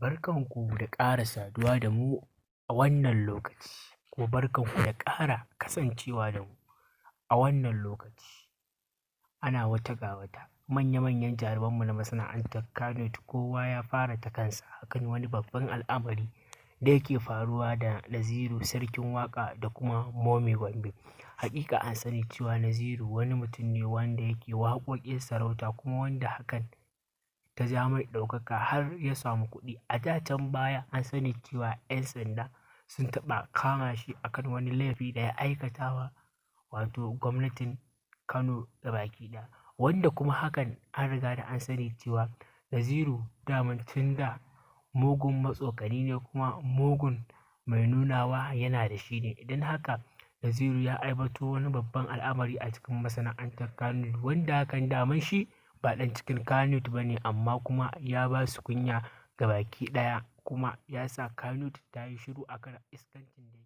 Barkanku da ƙara saduwa da mu a wannan lokaci, kuma barkanku da ƙara kasancewa da mu a wannan lokaci. Ana wata ga wata, manya-manyan jarumanmu na masana'antar Kannywood kowa ya fara ta kansa akan wani babban al'amari da yake faruwa da Naziru Sarkin Waƙa da kuma Momi Gombe. Haƙiƙa an sani cewa Naziru wani mutum ne wanda yake waƙoƙin sarauta, kuma wanda hakan ta ja mai ɗaukaka har ya samu kuɗi. A da can baya an sani cewa 'yan sanda sun taɓa kama shi akan wani laifi da ya aikatawa, wato gwamnatin Kano gabaki ɗaya. Wanda kuma hakan an riga da an sani cewa Naziru daman tun da mugun matsokani ne, kuma mugun mai nunawa yana da shi ne. Idan haka Naziru ya aiwato wani babban al'amari a cikin masana'antar Kannywood, wanda hakan daman shi ba ɗan cikin Kannywood ba ne, amma kuma ya ba su kunya gabaki ɗaya, kuma ya sa Kannywood ta yi shiru akan iskancin da